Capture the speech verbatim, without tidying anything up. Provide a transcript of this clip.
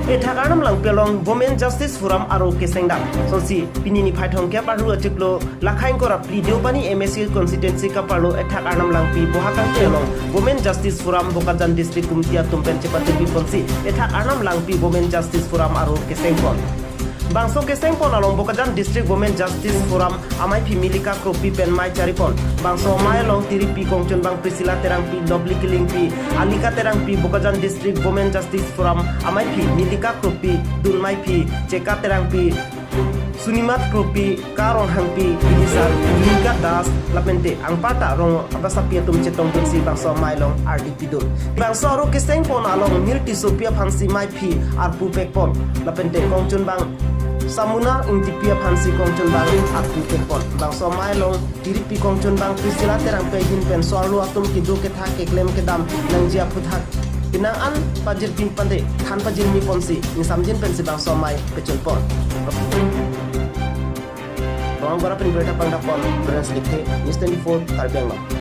Ethak Arnam Langpi along Women Justice Forum aro kesengdam. Sonsi pini niphai thomkep arlu achiklo lakhain kora pli Deopani M A C constituency kaparlo Ethak Arnam Langpi Bohakangte along Women Justice Forum Bokajan District Committee atum pen chepatirpi ponsi Ethak Arnam Langpi Women Justice Forum aro kesengpon. Bangso kesengpon along Bokajan District Women Justice Forum amaiphi Milika Kropi pen mei charipon. Bangso amei along tiripi kongchunbang Priscilla Terangpi, Lovely Killingpi, Alika Terangpi, Bokajan District Women Justice Forum amaiphi Milika Kropi, dunmeiphi Cheka Terangpi, Sunimat Kropi, Ka Ronghangpi, Bidisar, Nika Das, lapente anparta rong abasapi atum chetongdunsi bangso amei along ardi pidun. Bangso aro kesengpon along Mir Tissopi aphansi meiphi arpu pekpon, lapente kongchunbang Samuna Ingtipi aphansi kongchunbang arpu pekpon. Bangso amei along tiripi kongchunbang Priscilla Terangpi ahin pen so-arlo atum kedo kethak keklem kedam nangji aphuthak penang an pajirpi pande than pajirmi ponsi ingsamjin pensi bangso amei pechunpon. Rongagora pen Greta Pangdapon, Lawrence Likthe, News twenty-four, Karbi Anglong.